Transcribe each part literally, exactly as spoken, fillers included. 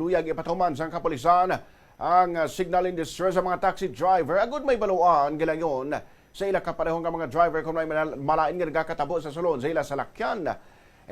Kuyag ipatuman sang kapulisan ang, ah, signal in distress sa mga taxi driver agud may baluan gilayon sa ila kapareho nga mga driver kung may malal-, malain nga nagakatabo sa sulod sa ila salakyan.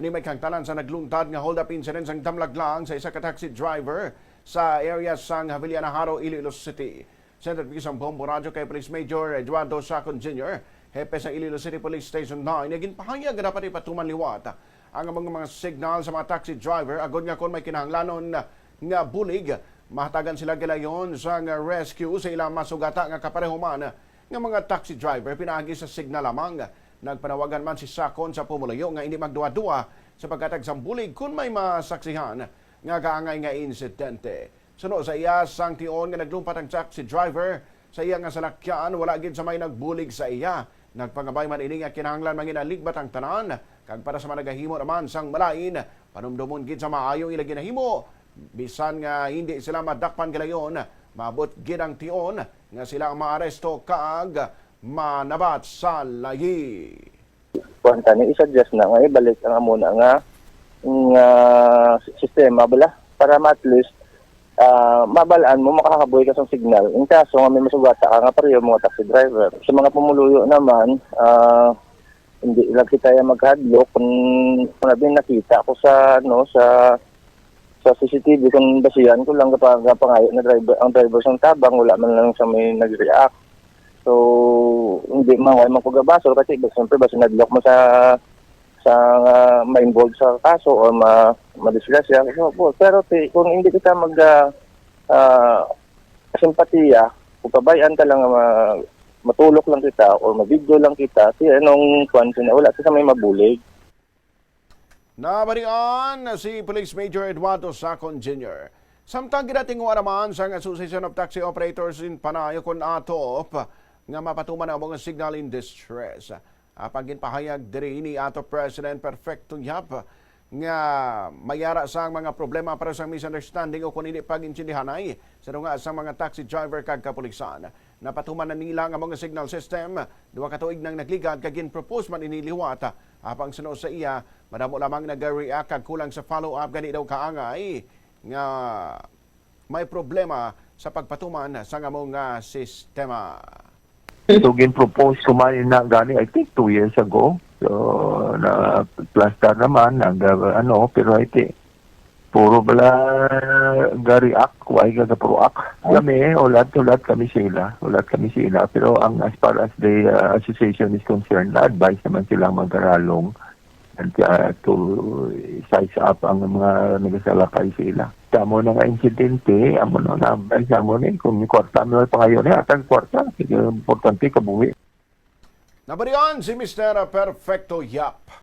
Ini may kahangtanan sa nagluntad nga hold-up incident sang damlag lang sa isa ka taxi driver sa area sang Javiliana Jaro, Iloilo City. Send out sang bombo radyo kay Police Major Eduardo Sacon Junior, hepe sa Iloilo City Police Station nine, nga ginpahayag nga dapat ipatuman liwat ang mga, mga signal sa mga taxi driver agud nga kon may kinahanglanon nga bulig, mahatagan sila gilayon sang rescue sa ilang masugata nga kapareho man nga mga taxi driver pinaagi sa signal lamang. Nagpanawagan man si Sacon sa pumuluyo nga hindi magduwa-duwa sa paghatag sang bulig kon may masaksihan nga kaangay nga insidente. Suno sa iya, sang tion nga naglumpat ang taxi driver sa iya nga salakyan, wala gid sa may nagbulig sa iya. Nagpangabay man ini nga kinahanglan manginaligbat ang tanan, kag para sa mga nagahimo naman sang malain, panumdomon gid sa maayo ang ila ginahimo, bisan nga hindi sila madakpan gilayon. Maabot gid ang tion nga sila ang maaresto kag manabat sa layi. Kuwan tani, i-suggest na nga ibalik ang amo na nga, nga sistema bala para ma-, at least, ah, mabalaan mo, makakabuhi ka sang signal. In kaso nga may masugata ka nga pareho mga taxi driver. Sa mga pumuluyo naman, ah, hindi lang kita ya maghadlok. Kung, kung nakita ko sa, ano, sa sa C C T V, kung basihan ko lang, gapa-, gapangayo na driver, ang driver sang tabang, wala man lang sa may nag-react. So, hindi man, wala man ko gabasol kasi, siyempre, basi nag-lock mo sa, sa, ah, ma-involve sa kaso or ma-, madisgrasya. So, po, pero ti-, kung hindi kita mag, ah, ah, simpatiya, kung pabayaan ka lang nga ma-, matulok lang kita or ma-video lang kita, si anong kwan, sina-, wala kita may mabulig. Nabalian si Police Major Eduardo Sacon Junior. Samtang ginatinguha naman sang Association of Taxi Operators in Panay kon atop nga mapatuman ang mga signal in distress. Apang ginpahayag diri ni atop President Perfecto Yap nga mayara sang mga problema para sa misunderstanding o kon hindi pag-intindihanay sa dunga sang mga taxi driver kag kapulisan. Napatuman na nila nga mga signal system, duha ka tuig nang nagligad kag gin-propose man ini liwat. Apang suno sa iya, madamo lamang nag-react kag kulang sa follow-up, gani daw kaangay nga may problema sa pagpatuman sa amo nga sistema. So, gin-propose ko man na gani, I think, two years ago. So, na-plaster naman, nag-, ano, pero I think, puro bala ga-react, why ga-pro-act. Kami, ulat-ulat kami sila, ulat kami sila. Pero ang, as far as the, uh, association is concerned, na-advise naman silang magkaralong and, uh, to size up ang mga nagasalakay sa ila. Sa amo na nga insidente, amo na, na-advise amo ni, kung may kwarta, may pangayo ni, atang kwarta, sige, importante kabuhi. Nabalian si Mister Perfecto Yap.